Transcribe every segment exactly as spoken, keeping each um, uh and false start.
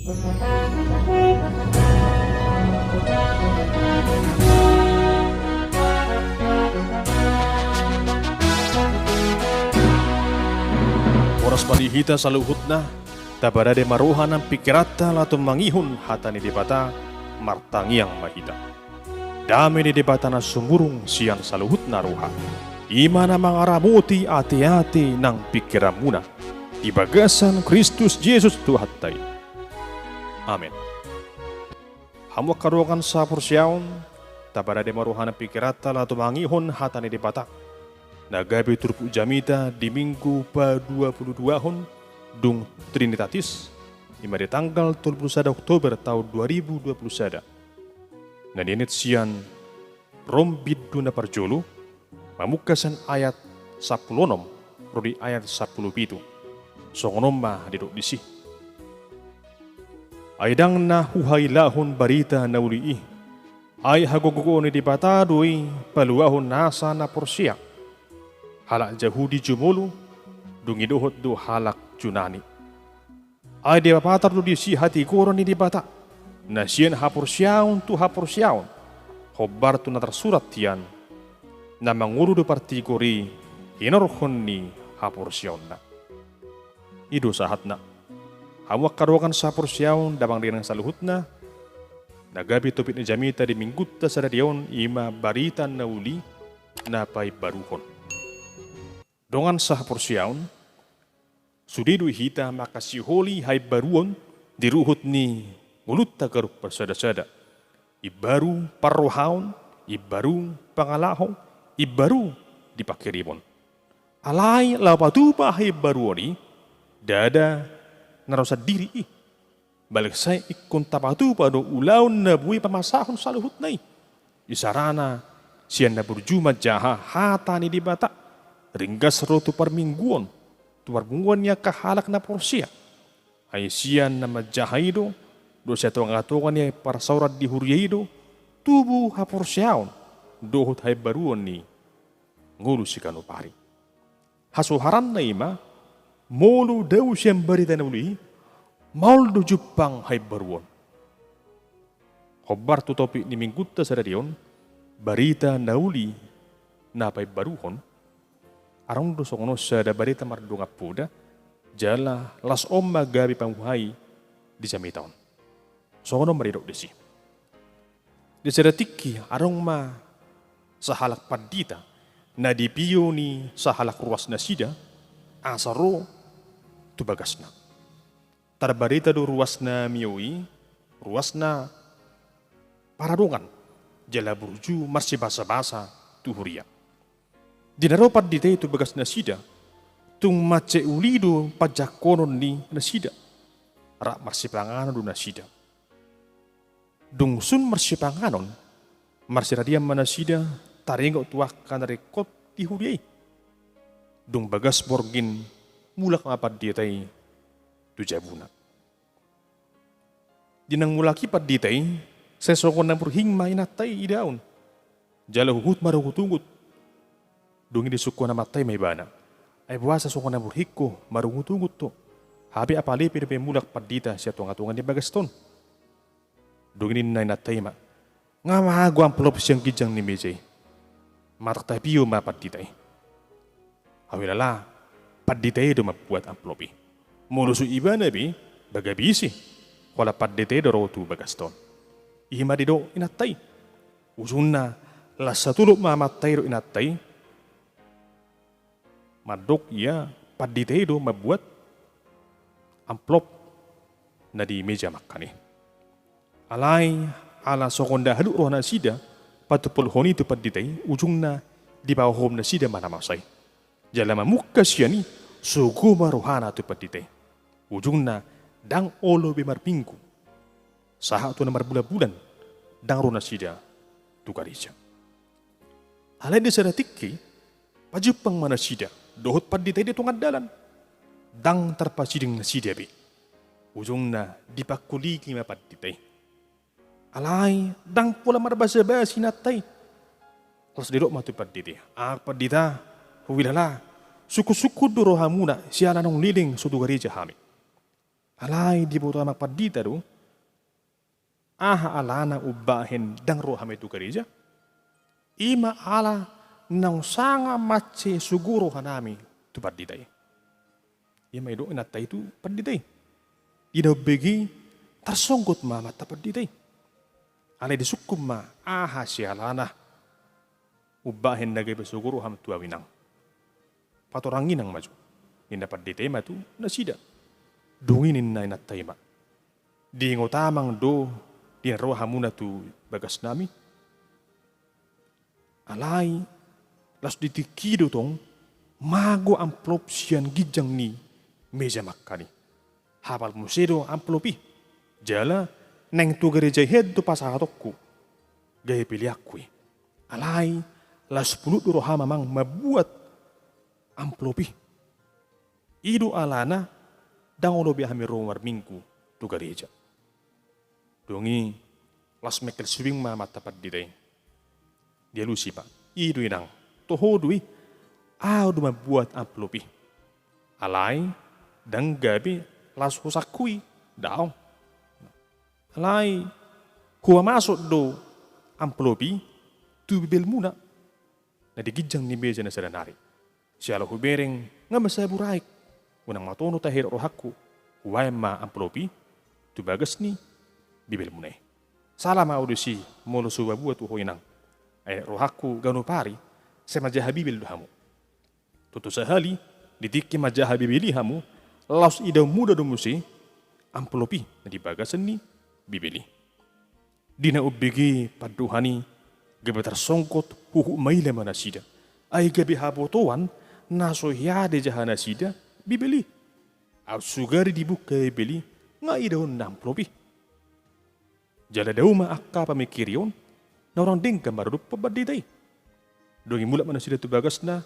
Horas ma di hita saluhutna, taparade ma roha nang pingkiranta laho tumangihon hata ni Debata. Martangiang ma hita. Dame ni Debata na sumurung sian saluhutna roha, i ma na mangaramoti ateate nang pingkiranmuna di bagasan Kristus Jesus Tuhanta i. Amen. Hamu angka dongan sahaporseaon, taparade ma roha nang pingkiranta laho tumangihon hata ni Debata. Na gabe turpuk jamita di Minggu paduapuluduahon dung Trinitatis, i ma di tanggal tolu pulu sada Oktober taon dua ribu dua pulu sada. Na nienet sian Rom bindu na parjolo, mamungka sian ayat sampulu onom ro di ayat sampulu pitu. Songon on ma didok disi: Ai ndang na huhailahon barita na uli i, ai hagogoon ni Debata do i paluahon nasa na porsea, halak Jahudi jumolo, dung i dohot do halak Junani. Ai dipapatar do disi hatigoran ni Debata, na sian haporseaon tu haporseaon, hombar tu na tarsurat hian, na mangolu do partigor i hinorhon ni haporseaonna. I do sahatna. Hamu angka dongan sahaporseaon, damang dainang saluhutna, na gabe topik ni jamita di Minggunta sadari on, i ma barita na uli na paimbaruhon. Dongan sahaporseaon, sude do hita mangkasiholi haimbaruon di ruhut ni ngolunta ganup parsadasada. Imbaru parrohaon, imbaru pangalaho, imbaru di pangkirimon. Alai laho patupa haimbaruon i, ndada na ro sandiri i. Balga sai ingkon tapatupa do ulaon na boi pamasahon saluhutna i. Isarana sian na burju manjaha hata ni Debata, ringgas ro tu parmingguon, tu parmingguon ni angka halak na porsea. Ai sian na manjaha i do, dohot sian tongatonga ni parsaoran di huria i do tubu haporseaon dohot haimbaruon ni ngolu siganup ari. Hasoharanna i ma, molo dao sian barita na uli i, maol do jumpang haimbaruon. Hombar tu topik ni Minggunta sadari on, barita na uli na paimbaruhon. Adong do songon on sada barita mardongan poda, jala laos on ma gabe pamuhai di jamita on. Songon on ma didok disi: Di sada tingki adong ma sahalak pandita na dipio ni sahalak ruas nasida asa ro tu bagasna. Tarbarita do ruas na mio i ruas na paradongan, jala burju marsibasabasa tu huria. Di na ro pandita i tu bagas nasida, tung mansai uli do panjangkonon ni nasida. Rap marsipanganon do nasida. Dung sun marsipanganon, marsiradian ma nasida taringot tu angka na ringkot di huria i. Dung bagas borngin, mulak ma pandita i tu jabuna. Di naung mulak i pandita i, sai songon na murhing ma inanta i idaon. Jala huhut marungutungut. Dung i disungkun amanta i ma ibana: "Ai boasa songon na murhing ho marungutungut ho? Hape apala i pe dope mulak pandita sian tongatonga ni bagas on?" Dung i ninna inanta i ma: "Nga mago amplop sian ginjang ni meja i. Matak tapio ma pandita i." Huilala pandita i do mambuat amplop i. Molo so ibana be, ba gabe ise. Holan pandita i do ro tu bagas on. I ma didok inanta i. Ujungna las satolop ma amanta i dohot inanta i. Mandok ia pandita i do mambuat amplop na di meja mangan i. Alai ala songon na halut roha nasida patumpulhon i tu pandita i, ujungna dipahohom nasida ma na masa i. Jala mamungka sian i, sogo ma rohana tu pandita i. Ujungna ndang olo be marminggu, sahat tu na marbulanbulan ndang ro nasida tu gareja. Alai di sada tingki, pajumpang ma nasida dohot pandita i di tonga dalan. Ndang tarpasiding nasida be. Ujungna dipangkulingi ma pandita i. Alai ndang pola marbasabasi inanta i. Laos didok ma tu pandita i: "Ah pandita, huilala, sungkunsungkun do rohamuna siala naung leleng so tu gareja hami. Alai diboto amang pandita do, aha alana umbahen ndang ro hami tu gareja? I ma ala naung sanga mansai sogo rohanami tu pandita i. I ma didok inanta i tu pandita i. Di na umbege tarsonggot ma amanta pandita i. Alai disungkun ma aha sialana umbahen na gabe sogo roham tu ahu inang. Patorang inang ma jo, ninna pandita i ma tu nasida. Dung i ninna inanta i ma, diingot amang do di na ro hamuna tu bagasnami? Alai laos di tingki i do tong mago amplop sian ginjang ni meja mangan i. Hapal muse do amplop i. Jala naeng tu gareja i hian do pasahatonku gabe peleanku i. Alai laos pulut do roham amang mambuat amplop i. I do alana ndang olo be hami ro marminggu tu gareja. Dung i laos mengkel suing ma amanta pandita i. Dialusi ma, i do inang, toho do i, ahu do mambuat amplop i. Alai ndang gabe las hosangku i, daong. Alai hupamasuk do amplop i tu bibelmuna na di ginjang ni meja na sada nari. Siala hubereng nga mansai burju ahu, unang ma toho tahe rohangku, hubaen ma amplop i tu bagas ni bibelmuna i. Sala ma ahu disi molo so hupabuat tu ho inang. Ai rohangku ganup ari sai manjaha bibel do hamu. Tutu sahali di tingki manjaha bibel i hamu, laos idaon muna do muse amplop i na di bagasan ni bibel i. Di na umbege pandohan i gabe tarsonggot huhut maila ma nasida. Ai gabe habotoan na so hea dijaha nasida bibel i. Aut sugari dibuka bibel i nga idaonna amplop i. Jala dao ma angka pamingkirion na hurang denggan maradophon pandita i. Dung i mulak ma nasida tu bagasna,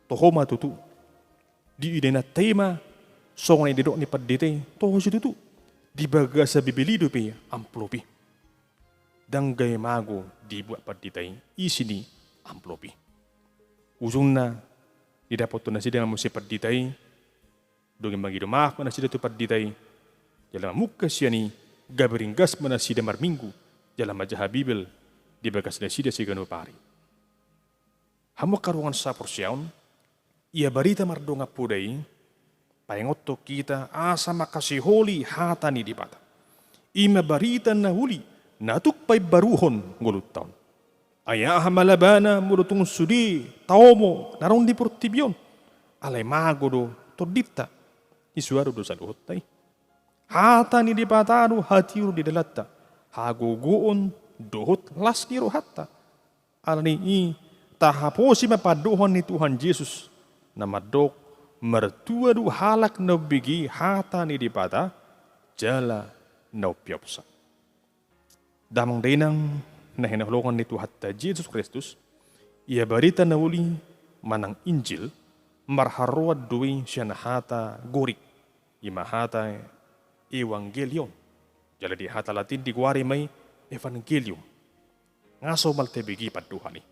toho ma tutu. Diida inanta i ma songon na didok ni pandita i, toho situtu. Di bagasan bibel i dope amplop i. Ndang gabe mago dibuat pandita i isi ni amplop i. Ujungna didapothon nasida ma muse pandita i. Dung i mangido maaf ma nasida tu pandita i. Jala mamungka sian i gabe ringgas ma nasida marminggu jala manjaha bibel di bagas nasida siganup ari. Hamu angka dongan saporseaon, ia barita mardongan poda i paingothon hita asa mangkasiholi hata ni Debata. I ma barita na uli na tuk paimbaruhon ngolunta on. Ai aha ma labana molo tung sude taomo na adong di portibi on? Alai mago do tondinta, isuaru do saluhutna i. Hata ni Debata do hatiuron di dalanta, hagogoon dohot las ni rohanta. Alani i tahaposi ma pandohan ni Tuhan Jesus na mandok, martua do halak na umbege hata ni Debata jala na umpeopsa. Damang dainang na hinaholongan ni Tuhanta Jesus Kristus, ia barita na uli manang Injil marharoroan do i sian hata Gorik, i ma hata euangelion. Jala di hata Latin digoari ma i evangelium. Nga so malte bege pandohan i.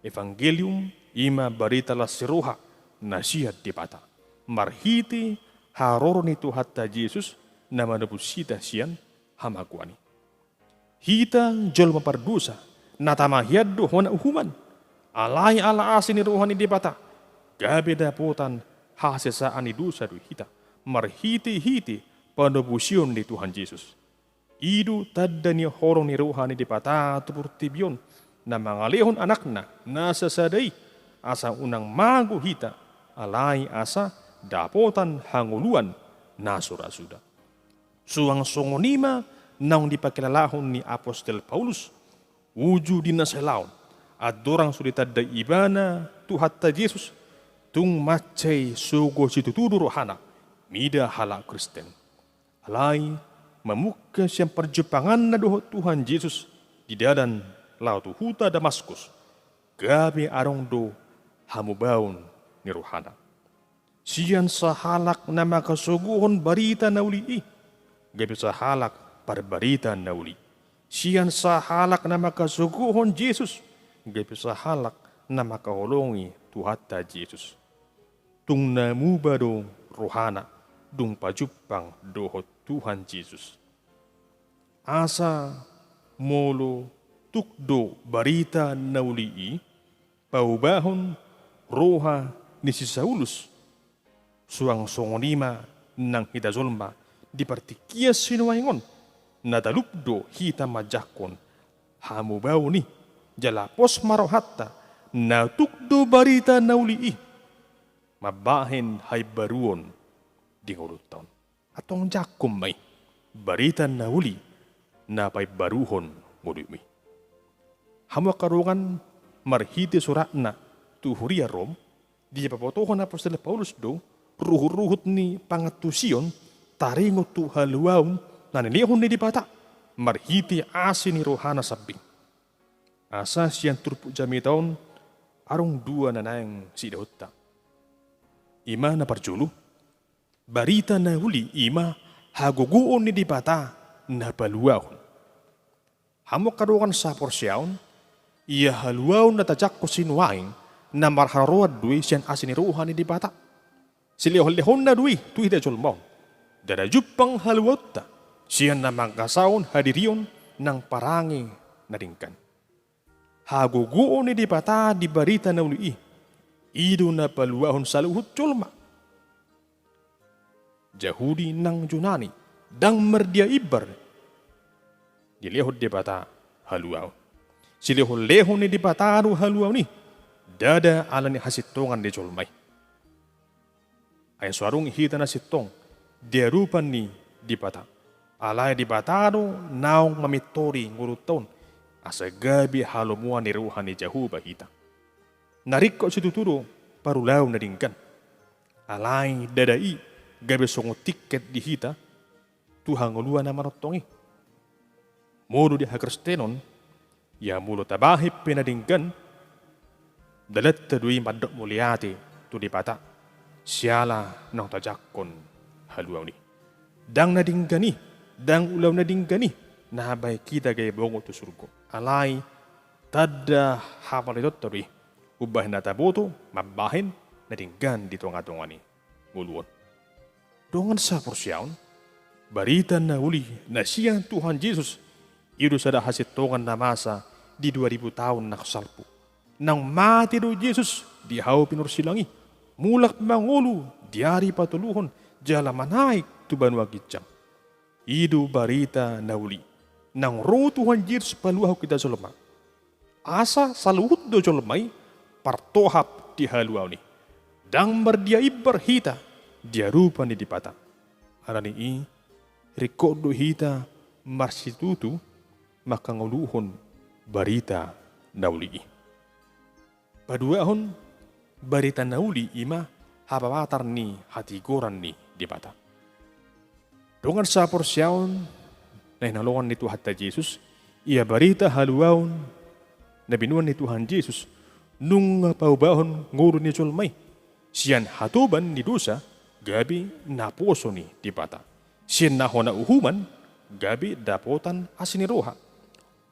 Evangelium i ma barita las ni roha na sian Debata marhite haroro ni Tuhanta Jesus na manobus hita sian hamagoan i. Hita jolma pardosa na tama hian do hona uhuman. Alai ala asi ni roha ni Debata gabe dapotan hasesaan ni dosa do hita marhitehite panobusion ni Tuhan Jesus. I do tanda ni holong ni roha ni Debata tu portibi on na mangalehon Anakna na sasada i, asa unang mago hita, alai asa dapotan hangoluan na so ra suda. Suang songon i ma naung dipakilalahon ni apostel Paulus uju di na salaon, andorang so ditanda ibana Tuhanta Jesus, tung mansai sogo situtu do rohana mida halak Kristen. Alai mamungka sian parjumpanganna dohot Tuhan Jesus di dalan laho tu huta Damaskus, gabe adong do hamubaon ni rohana. Sian sahalak na mangkasogohon barita na uli i, gabe sahalak parbarita na uli. Sian sahalak na mangkasogohon Jesus, gabe sahalak na mangkaholongi Tuhanta Jesus. Tung na muba do rohana dung pajumpang dohot Tuhan Jesus. Asa molo tuk do barita na uli i paubahon roha ni si Saulus, suang songon i ma nang hita jolma di partingkian sinuaeng on, na talup do hita manjangkon hamubaon i, jala pos ma rohanta na tuk do barita na uli i mambahen haimbaruon di ngolunta on. Antong jangkon ma i barita na uli na paimbaruhon ngolumi. Hamu angka dongan, marhite suratna tu huria Rom, dipabotohon apostel Paulus do ruhut-ruhut ni pangantusion taringot tu haluaon na nilehon ni Debata marhite asi ni rohana sambing. Asa sian turpuk jamita on adong dua na naeng siidaonta. I ma na parjolo, barita na uli i ma hagogoon ni Debata na paluahon. Hamu angka dongan sahaporseaon, ia haluaon na tajangkon sinuaeng na marharoroan do i sian asi ni roha ni Debata. Silehon-lehonna do i tu hita jolma on. Ndada jumpang haluaonta sian na mangkasahon hadirion nang parange na denggan. Hagogoon ni Debata di barita na uli i, i do na paluahon saluhut jolma, Jahudi nang Junani, ndang mardia imbar dilehon Debata haluaon. Silehon-lehon ni Debata do haluaon i, ndada ala ni hasintongan ni jolma i. Ai so adong hita na sintong di adopan ni Debata, alai Debata do naung mamintori ngolunta on asa gabe halomoan ni roha ni Jahowa hita. Na ringkot situtu do parulaon na denggan, alai ndada i gabe songon tiket di hita tu hangoluan na manongtong i. Molo di hakristenon, ia molo tabahen pe na denggan, dalanta do i mandok mauliate tu Debata siala naung tajangkon haluaon i. Ndang na denggan i, ndang ulaon na denggan i na mambahen hita gabe bongot tu surgo, alai tanda hapaulaonta do i umbahen na taboto mambahen na denggan di tonga-tonga ni ngolu on. Dongan sahaporseaon, barita na uli na sian Tuhan Jesus i do sada hasintongan na masa di dua ribu taon na salpu. Naung mate do Jesus di hau pinarsilang i, mulak mangolu di ari patoluhon jala manaek tu banua ginjang. I do barita na uli naung ro Tuhan Jesus paluahon hita jolma. Asa saluhut do jolma i partohap di haluaon i. Ndang mardia imbar hita di adopan ni Debata. Ala ni i, ringkot do hita marsitutu mangkangoluhon barita na uli i. Paduahon, barita na uli i ma hapapatar ni hatigoran ni Debata. Dongan sahaporseaon na hinaholongan ni Tuhanta Jesus, ia barita haluaon na binoan ni Tuhan Jesus nunga paubahon ngolu ni jolma i sian hatoban ni dosa gabe naposo ni Debata, sian na hona uhuman gabe dapotan asi ni roha.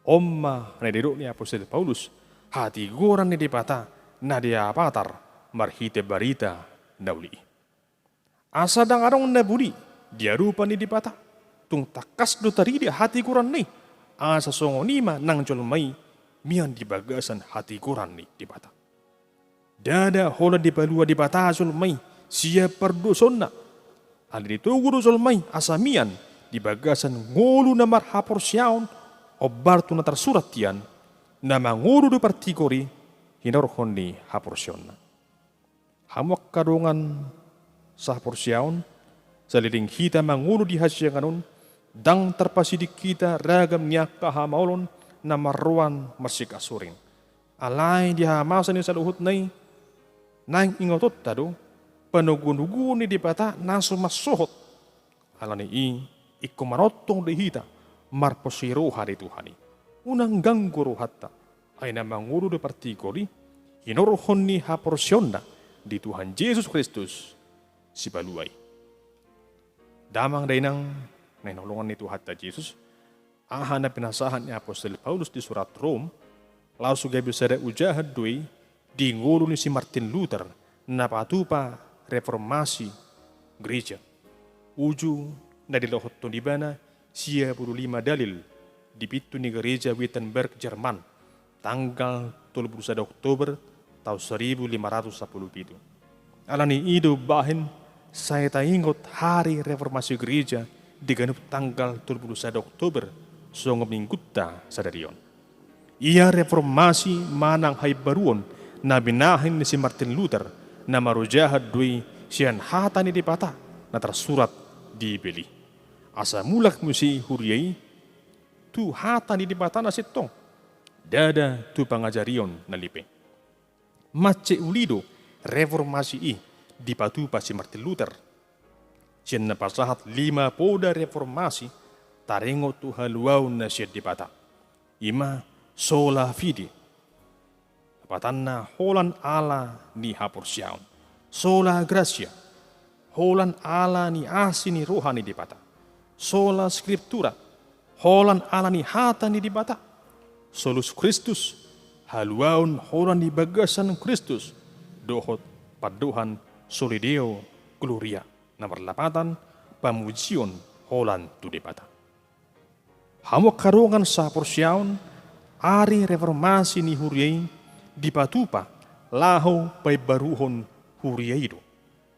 On ma na didok ni apostel Paulus hatigoran ni Debata na dipapatar marhite barita na uli i. Asa ndang adong na buni di adopan ni Debata, tung tangkas do tarida hatigoranna i, asa songon i ma nang jolma i mian di bagasan hatigoran ni Debata. Ndada holan dipalua Debata jolma i sian pardosaonna. Alai ditogu do jolma i asa mian di bagasan ngolu na marhaporseaon, ombar tu na tarsurat hian, na mangolu do partigor i hinorhon ni haporseaonna. Hamu angka dongan sahaporseaon, saleleng hita mangolu di hasiangan on, ndang tarpasiding hita ragam ni angka hamaolon na marroan marsikasoring. Alai di hamamasa ni saluhutna i, naeng ingotonta do panogunoguon ni Debata na so mansohot. Ala ni i, ingkon manongtong do hita marpos ni roha di Tuhan i. Unang ganggu rohanta, ai na mangolu do partigor i hinorhon ni haporseaonna di Tuhan Jesus Kristus Sipalua i. Damang dainang na hinaholongan ni Tuhanta Jesus, aha na pinasahat ni apostel Paulus di surat Rom, laos gabe sada ujahan do i di ngolu ni si Martin Luther na patupa reformasi gereja. Uju na dilohothon ibana sia pulu lima dalil di pintu ni gereja Wittenberg, Jerman, tanggal tolu pulu sada Oktober taon saribu lima ratus sampulu pitu. Alani i do bahen sai taingot hari reformasi gereja di ganup tanggal tolu pulu sada Oktober songon minggunta sadari on. Ia reformasi manang haimbaruon na binahen ni si Martin Luther, na marojahan do i sian hata ni Debata na tarsurat di Bibel i. Asa mulak muse huria i tu hata ni Debata na sintong, ndada tu pangajarion na lipe. Mansai uli do reformasi i dipatupa si Martin Luther. Sian na pasahat lima poda reformasi taringot tu haluaon na sian Debata, i ma sola fide, lapatanna holan ala ni haporseaon, sola gratia, holan ala ni asi ni roha ni Debata, sola scriptura, holan ala ni hata ni Debata, solus Christus, haluaon holan di bagasan Kristus, dohot pandohan soli Deo Gloria, na marlapatan pamujion holan tu Debata. Hamu angka dongan sahaporseaon, ari reformasi ni huria i dipatupa laho paimbaruhon huria i do,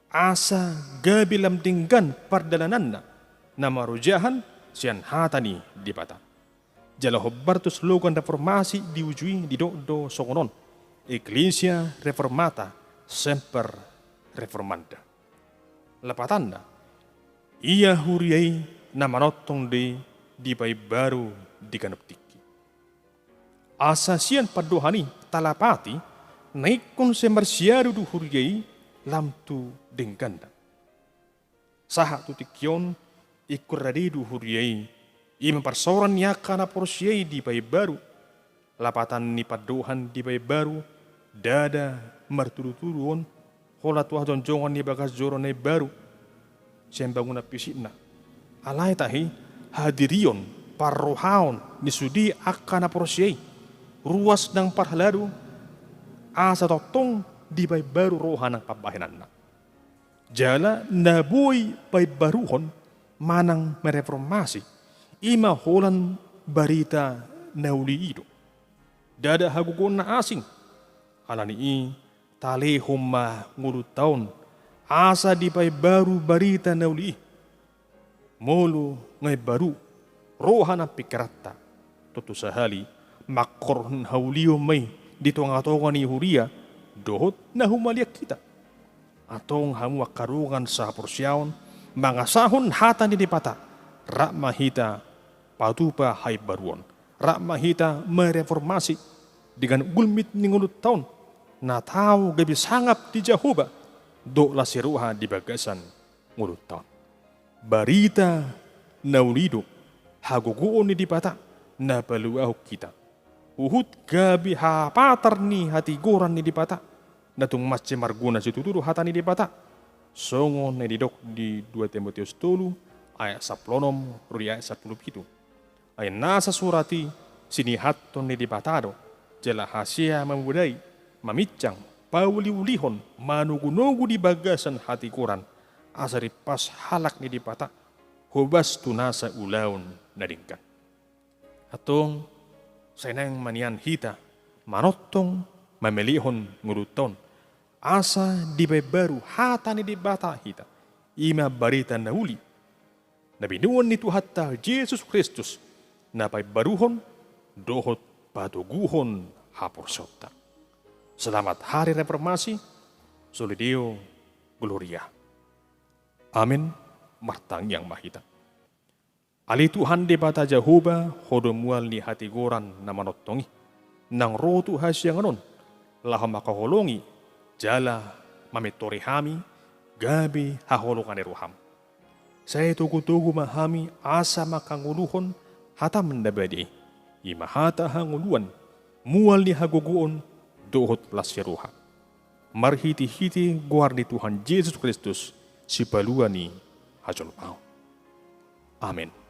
asa gabe lam denggan pardalananna na marojahan sian hata ni Debata. Jala hombar tu slogan reformasi di uju i didok do songon on: Ecclesia reformata semper reformanda. Lapatanna, ia huria i na manongtong do i dipaimbaru di ganup tingki. Asa sian pandohan i talapati na ingkon sai marsiadu do huria i lam tu dengganna. Sahat tu tingki on ingkon rade do huria i, i ma parsaoran ni angka na porsea i dipaimbaru. Lapatan ni pandohan dipaimbaru ndada martudutudu on holan tu hajongjongan ni bagas joro na imbaru sian bangunan fisikna. Alai tahe hadirion parrohaon ni sude angka na porsea i ruas nang parhalado, asa tongtong dipaimbaru roha nang pambahenanna. Jala na boi paimbaruhon manang mereformasi, i ma holan barita na uli i do. Ndada hagogoon na asing. Alani i talehon ma ngolunta on asa dipaimbaru barita na uli i. Molo nga imbaru roha nang pingkiranta, tontu sahali mangkorhon haulion ma i di tongatonga ni huria dohot na humaliang hita. Antong hamu angka dongan sahaporseaon, mangasahon hata ni Debata, rap ma hita patupa haimbaruon, rap ma hita mereformasi dengan gulmit ni ngolunta on, na tau gabe sangap di Jahowa dohot las ni roha di bagasan ngolunta on. Barita na uli do hagogoon ni Debata na paluahon hita. Huhut gabe hapatar ni hatigoran ni Debata, na tung mansai marguna situtu do hata ni Debata. Songon na nidok di dua Timoteus tolu ayat sampulu onom ro di ayat sampulu pitu. Ai nasa surat i sinihathon ni Debata do, jala hasea mamodai, maminsang, pauliulihon, manogunogu di bagasan hatigoran, asa dipas halak ni Debata hobas tu nasa ulaon na denggan. Antong sai naeng ma nian hita manongtong mamelehon ngolunta on, asa dipaimbaru hata ni Debata hita, i ma barita na uli na binoan ni Tuhanta Jesus Kristus, na paimbaruhon dohot patoguhon haporseaonta. Selamat Hari Reformasi, Soli Deo Gloria. Amen. Martangiang ma hita. Ale Tuhan Debata Jahowa, Ho do mual ni hatigoran na manongtong i, naung ro tu hasiangan on laho mangkaholongi jala mamintori hami gabe haholongan ni roham. Sai togutogu ma hami asa mangkangoluhon hatam na badia i, i ma hata hangoluan, mual ni hagogoon dohot las ni roha. Marhitehite goar ni Tuhan Jesus Kristus, Sipalua ni hajolmaon. Amen.